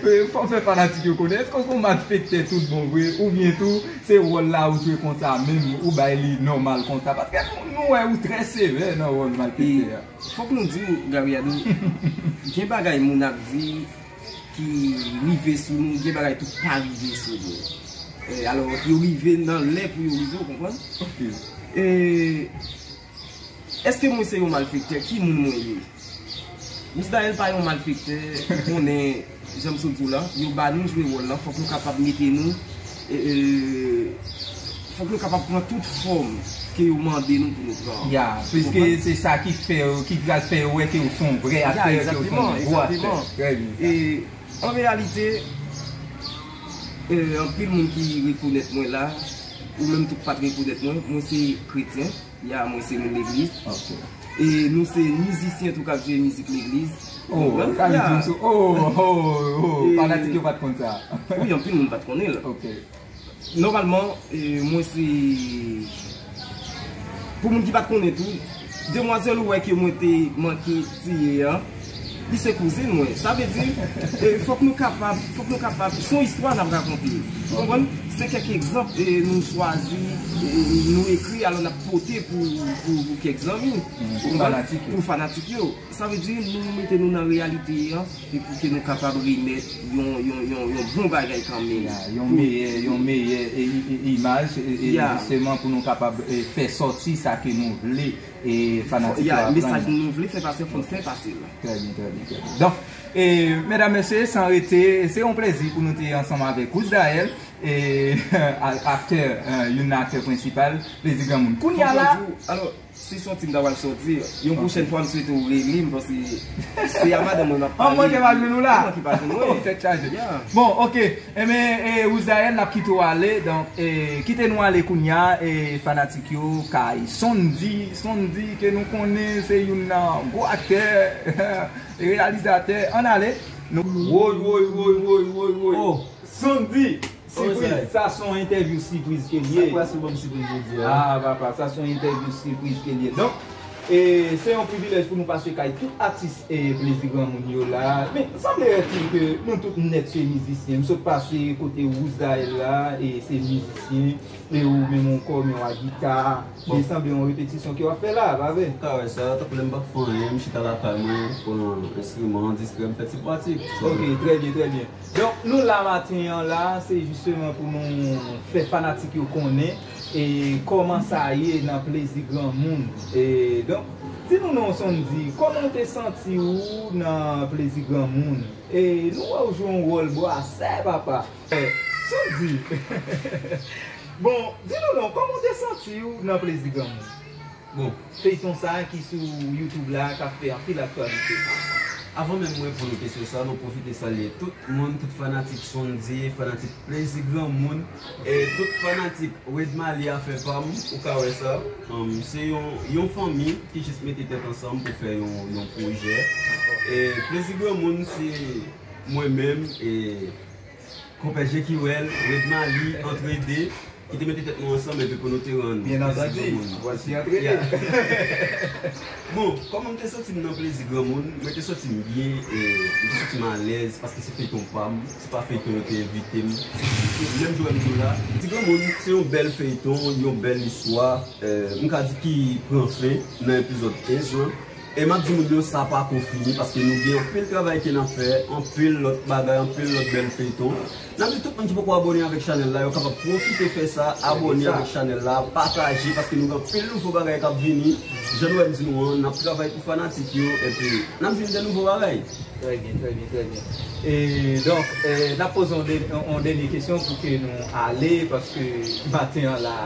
e, fò w fè fanatik yo konnen. Èske ou se yon malfektè tout bon vre? Oubyen tou, se wòl la ou jwe konsa menm, ou bay li nòmal konsa? Paske nou, nou wè ou trè sevè nan wòl malfektè a. Fòk nou di w, Gabriel, gen bagay moun ap di ki rive sou nou, gen bagay tou pa rive sou nou. E, alò, yo rive nan lè pou yo rive, ou konprann? Ok. E, èske mwen se yon malfektè? Ki moun mwen ye? Misdael pa yon malfektè, ou konnen, jan m sot di w la, yo ba nou jwe wòl lan, fòk nou kapab mete nou, e, e, fòk nou kapab pran tout fòm ke yo mande nou pou nou pran. Ya, piske se sa ki fè, ki pral fè yo wè ke w se yon vrè aktè, ke w se yon gwo aktè. Trè byen sa. E, an reyalite, e, anpil moun ki rekonèt mwen la, ou menm tou k pa t rekonèt mwen, mwen se kretyen. Ya, mwen se moun legliz. Ok. E nou se mizisyen tou k ap jwe mizik legliz. Oh, ou konprann? Sa vle di ou se, oh, oh, oh, fanatik yo pa t konn sa. Wi, anpil moun pa t konnen l. Ok. Nòmalman, e, mwen se, pou moun ki pa t konnen tou, demwazèl ou wè ke mwen te manke tiye an, li se kouzin mwen. Sa vle di, e, fòk nou kapab, fòk nou kapab, se yon istwa n ap rakonte. Ou konprann? Se kèk egzanp, e, nou chwazi, e, nou ekri, alò n ap pote pou, pou, pou kèk zanmi. Ou konprann? Pou fanatik yo. Pou fanatik yo. Sa vle di, nou mete nou nan reyalite an, e pou ke nou kapab remèt yon, yon, yon, yon bon bagay kanmenm. Ya, yon meyè, yon meyè, e, e, e, imaj, e, e, jisteman pou nou kapab, e, fè sòti sa ke nou vle e fanatik yo aprann. Ya, mesaj nou vle fè pase, fò n fè pase l. Trè byen, trè byen, trè byen. Donk, e, medam, mesye, san rete, se yon plezi pou nou te ansanm avèk Rousdaël, e, a-, aktè, e, youn nan aktè prensipal, Plezi Granmoun. Kounye a la, fòk mwen di w, alò, se sòti m ta pral sòti. Yon pwochèn fwa, m swete w rele m, paske se a madanm mwen m ap pale. An, manke pa jwenn ou la. An, manke pa jwenn mwen. Tèt chaje. Ya. Bon, ok. Enben, e, Rousdaël, n ap kite w ale. Donk, e, kite nou ale kounye a, e, fanatik yo, kay Sondy, Sondy, ke nou konnen se youn nan gwo aktè, reyalizatè. Ann ale. Nou, woy, woy, woy, woy, woy, woy. Oh. Sondy, sipriz, sa se yon entèvyou sipriz ke l ye. Sa kwa se yon sipriz jodi a? Ah, papa, sa se yon entèvyou sipriz ke l ye. Donk, e, se yon privilèj pou nou pase kay tout atis e Plezi Granmoun yo la. Men, semblerait-il ke nou tout nèt se mizisyen. M sot pase kote Rousdaël la, e se mizisyen. E ou menm ou kò, men w a gita. Bon. Li sanble yon repetisyon ke w ap fè la, pa vre? Ou ka wè sa, tankou lè m p ap fè anyen, m chita lakay mwen, pran enstriman an, distrè m, fè ti pratik. Ok, trè byen, trè byen. Donk, nou la maten an la, se jisteman pou nou fè fanatik yo konnen, e, kòman sa ye nan Plezi Granmoun. E, donk, di nou non, Sondy, kòman w te santi w nan Plezi Granmoun? E, nou wè w jwe yon wòl bwasè, papa. E, Sondy, bon, di nou non, kòman w te santi w nan Plezi Granmoun? Bon. Feyton sa a ki sou YouTube la, k ap fè anpil aktyalite. Avan menm m reponn kesyon sa a, nou pwofite salye tout moun, tout fanatik Sondy, fanatik Plezi Granmoun, e tout fanatik Redmaly afè pa m, ou ka wè sa. Um, se yon, yon fanmi ki jis mete tèt ansanm pou fè yon, yon pwojè. E Plezi Granmoun, se mwen menm, e Konpè Jekiwèl, Redmaly, Antrede, ki te mete tèt nou ansanm epi pou nou te rann Plezi Granmoun. Byen antandi, vwasi Antrede. Ya. Bon, kòman m te santi m nan Plezi Granmoun? Mwen te santi m byen, e, m te santi m alèz, paske se feyton pa m, se pa feyton yo te envite m. Se menm jan m di w la. Plezi Granmoun, se yon bèl feyton, yon bèl istwa, e, m ka di ki pran fen nan epizòd kenz lan. E m ap di moun yo, sa pako fini, paske nou gen anpil travay ke n ap fè, anpil lòt bagay, anpil lòt bèl feyton. N ap di tout moun ki poko abòne avèk chanèl la, yo kapab pwofite fè sa, abòne avèk chanèl la, pataje, paske nou gen anpil nouvo bagay k ap vini. Jan nou wè m di nou an, n ap travay pou fanatik yo, epi n ap jwenn de nouvo bagay. Trè byen, trè byen, trè byen. E donk, e, n ap poze yon dè-, yon, yon dènye kesyon pou ke nou ale, paske maten an la,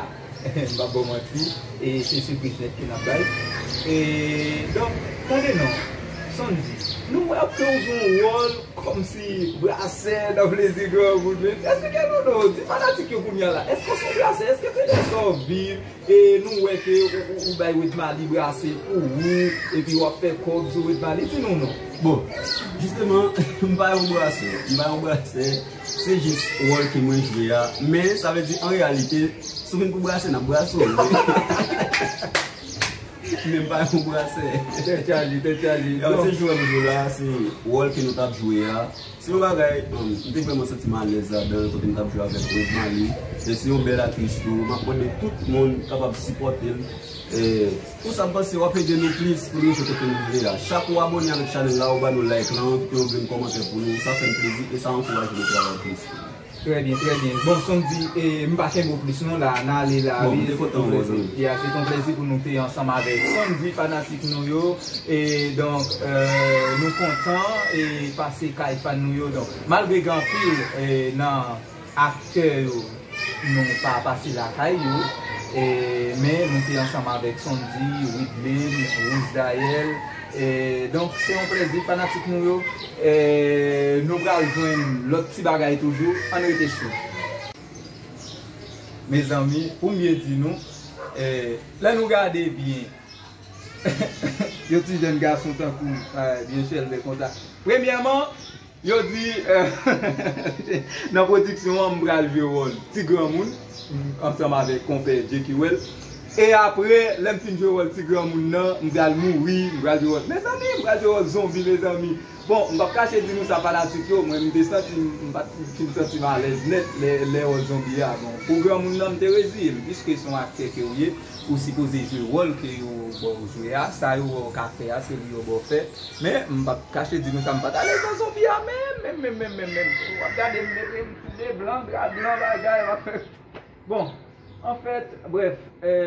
m p ap ba w manti, e se sipriz nèt ke n ap bay. E, donk, tande non, Sondy, Nou wè ke w jwe yon wòl kòmsi brasè nan plezi granmoun, men èske ke nou non, di fanatik yo kounye a la, èske w se yon brasè, èske se de sa w viv, e nou wè ke ou, ou, ou bay Wetmaly brase pou ou, epi w ap fè kòb sou Wetmaly, di nou non. Bon, jisteman, m pa yon brasè, m pa yon brasè, se jis wòl ke mwen jwe a, men sa vle di an reyalite, si w vin pou brase, n ap brase w. Men m pa yon brasè. Tèt chaje, tèt chaje. Yo, se jwè m jwe la, se wòl ke nou t ap jwe a. Se yon bagay, um, m te vrèman santi m alèz ladan l, kote m t ap jwe avèk Wetmaly. E se yon bèl aktris tou. M ap mande tout moun kapab sipòte l. E, pou sa, m panse w ap ede nou plis pou nou rive kote nou vle a. Chak ou abòne avèk chanèl la, ou ba nou like lan, kite yon grenn kòmantè pou nou. Sa fè n plezi e sa ankouraje nou travay plis tou. Trè byen, trè byen. Bon, Sondy, e, m pa kenbe w plis non la, n ale la, wi, se yon plezi. Ya, se yon plezi pou nou te ansanm avèk Sondy, fanatik nou yo. E donk, e, nou kontan e pase kay fan nou yo. Donk, malgre gen anpil, e, nan aktè yo, nou pa pase lakay yo, e, men nou te ansanm avèk Sondy, Widlin, Rouzdaël. E, donk, se yon plezi, fanatik nou yo. E, nou pral jwenn lòt ti bagay toujou. Ann rete swiv. Mezanmi, pou m byen di nou, e, lè nou gade byen, yon ti jèn gason tankou, e, byen chèlbè konsa. Premyèman, yo di, e, nan pwodiksyon an, m pral jwe wòl ti granmoun, m, ansanm avèk konpè Djekiwèl. E apre, lè m fin jwe wòl ti granmoun nan, m pral mouri, m pral jwe wòl, mezanmi, m pral jwe wòl zonbi, mezanmi. Bon, m p ap kache di nou sa, fanatik yo, mwen, m te santi m, m pa t fin santi m alèz nèt lè, lè wòl zonbi a. Bon, pou granmoun nan, m te reziye m, piske se yon aktè ke w ye, ou sipoze jwe wòl ke yo ba w jwe a, sa yo wè w ka fè a, se li yo ba w fè. Men, m p ap kache di nou sa, m pa t alèz nan zonbi a menm, menm, menm, menm, menm, menm. W ap gade m, mete m de blan, dra blan, bagay, w ap fè. Bon, anfèt, brèf, e,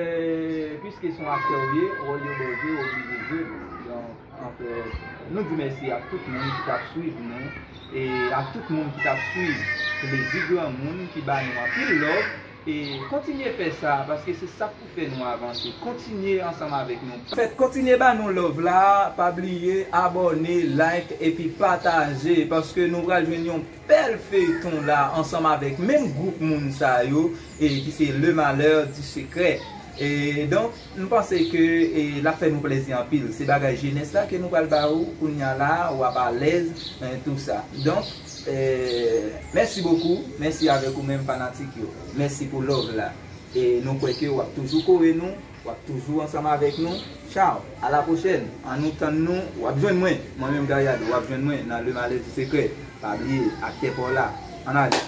piske se yon aktè w ye, wòl yo ba w jwe, w oblije jwe l. Donk, anfèt, nou di mèsi ak tout moun ki t ap swiv nou, e ak tout moun ki t ap swiv Plezi Granmoun, ki ba nou anpil love. E kontinye fè sa, paske se sa k pou fè nou avanse. Kontinye ansanm avèk nou. Anfèt, kontinye ba nou love la, pa bliye abòne, like, epi pataje, paske nou pral jwenn yon bèl feyton la, ansanm avèk menm gwoup moun sa yo, e ki se Le Malheur du Secret. E donk, m panse ke, e, l ap fè nou plezi anpil. Se bagay jenès la ke nou pral ba ou, kounye a la, w ap alèz, e, tou sa. Donk, e, mèsi bokou, mèsi avèk ou menm fanatik yo. Mèsi pou love la. E nou kwè ke w ap toujou kore nou, w ap toujou ansanm avèk nou. Tchaw, a la pwochèn. An nou tann nou, w ap jwenn mwen. Mwen menm Garyado, w ap jwenn mwen nan Le Malheur du Secret. Pa bliye, aktè pa w la. Ann ale.